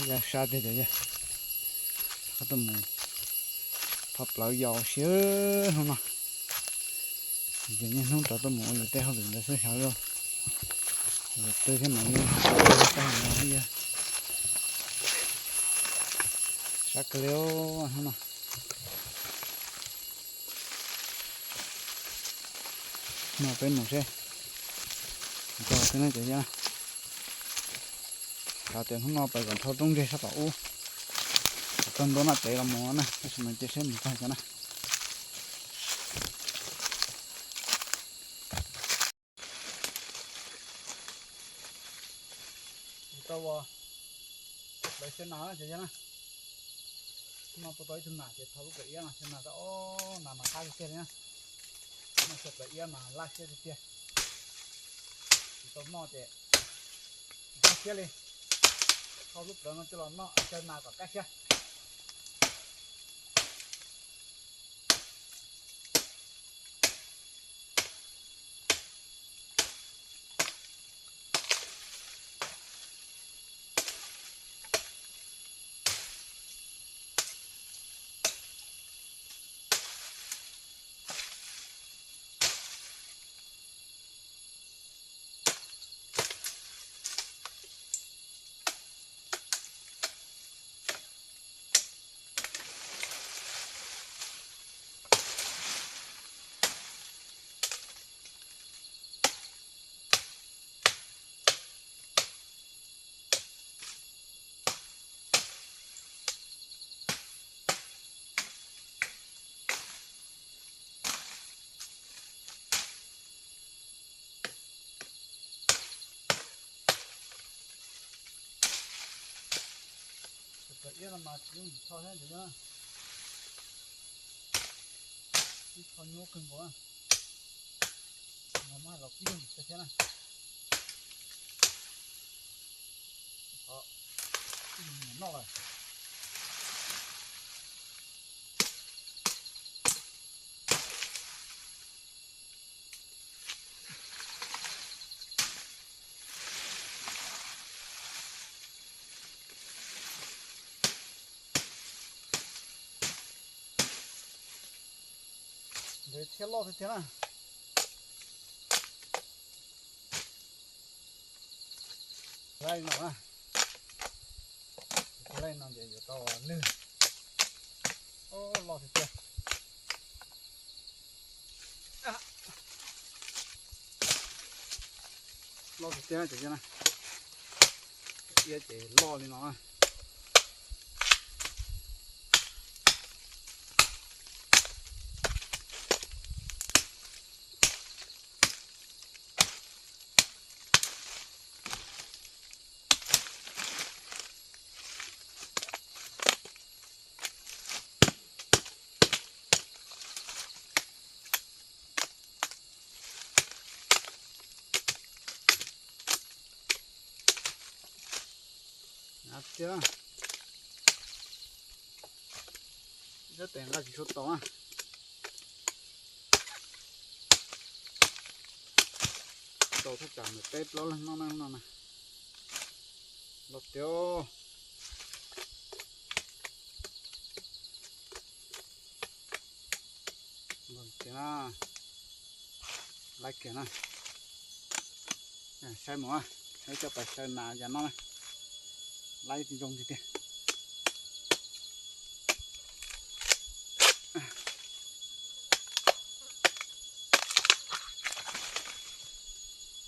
Yog sab tiag cov yawg, rov qab tuaj mus tho plawv yos siab hnub no. Ces niaj hnub rov tuaj mus ua yus tej hauj lwm ntawd xwb xyov lauj. Yus twb thiab mas yeej tag no yog sab kawg li hnub no. No peb mus seb, txog xwb na cov yawg. Xav tias hnub no pais kom dhau roob ntseg sab tom ub, kom txog ntua no ces los mus na, tab sis mas cia seb mus txog cov na. Tau ua lawv siab nas na cov yawg na. Hnub no tua tau ib tug nas ces thau lub plawv iab no siab nas tau, o, nas mas qab tiag tiag li na. Noj siab plawv iab mas laj siab tiag tiag. Tsis tau noj ces qab siab li. Thau lub plawv no coj los noj siab nas kom qab siab. Plawv iab no mas tsis yooj yim tho thiab ntag, ib tho nyuaj kawg nkaus. Mas los kuj yooj yim kawg thiab na. Noj lawm. Ntawd thiab loj tiag tiag na. Laij no na, laij no ces yuav tau lwg. Loj tiag tiag. Loj tiag tiag ces na, iab ces loj li no na. Sab tes nqa tsis tshua tau na. Tau thaj tsam ntawm peb plaub leeg noj na no na. Los tiag. Los tiag na. Laij kiag na. Saib mus, saib coj pais saw nas yam no na. Laij zoo tiag tiag.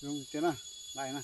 Zoo tiag na, laij na.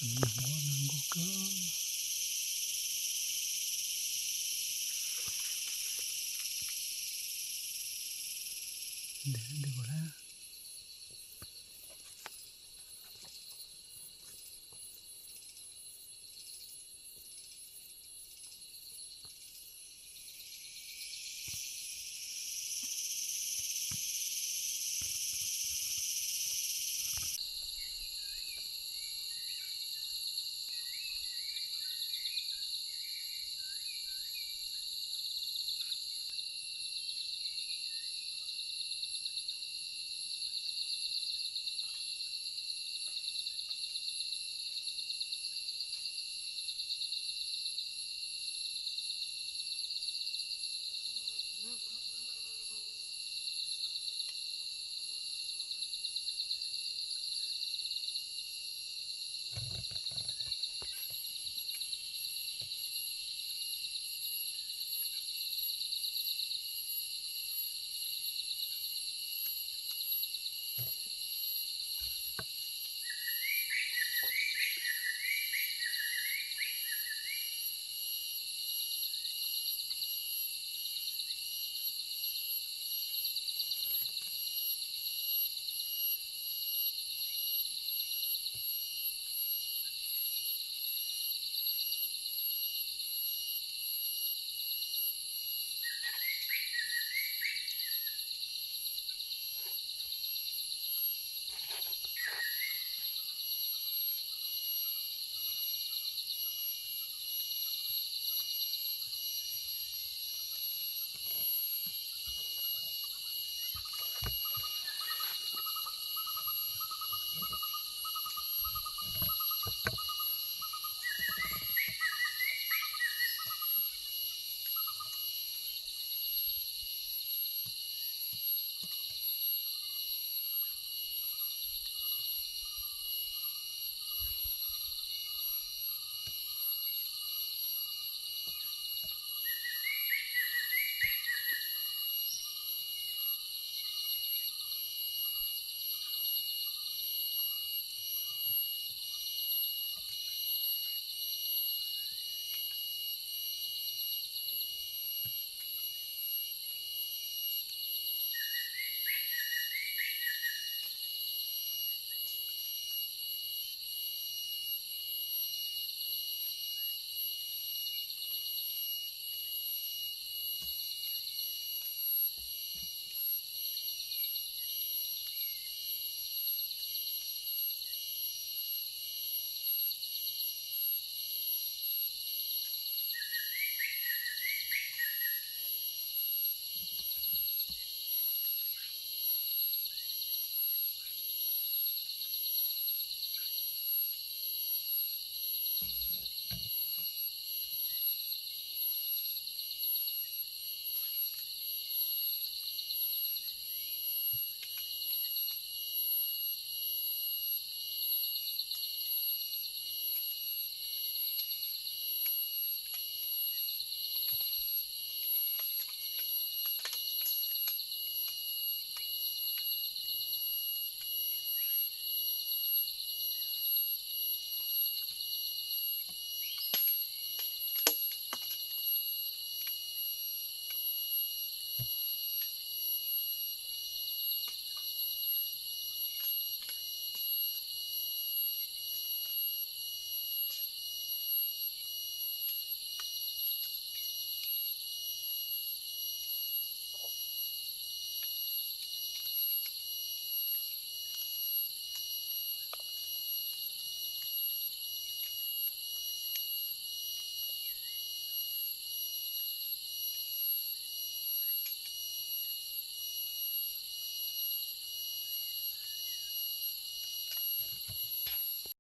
Nag hmo nag nkuj kawg. Ntev ntev kuv lab.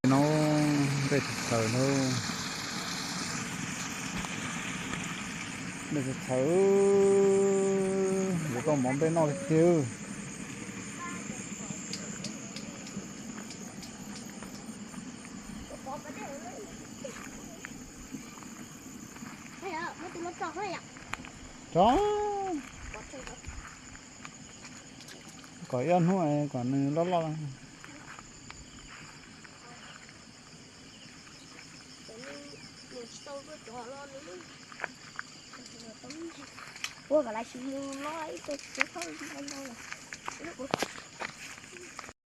No nplej txhaws txhaws no, nplej txhaws txhaws, yuav tau mov nplej noj tiag tiag. Tso, kom ib hnub kom nws loj loj. Tsis tau tuaj cov los nws, ua kom lawv tsis mus no ib tug tsis tau no lawm.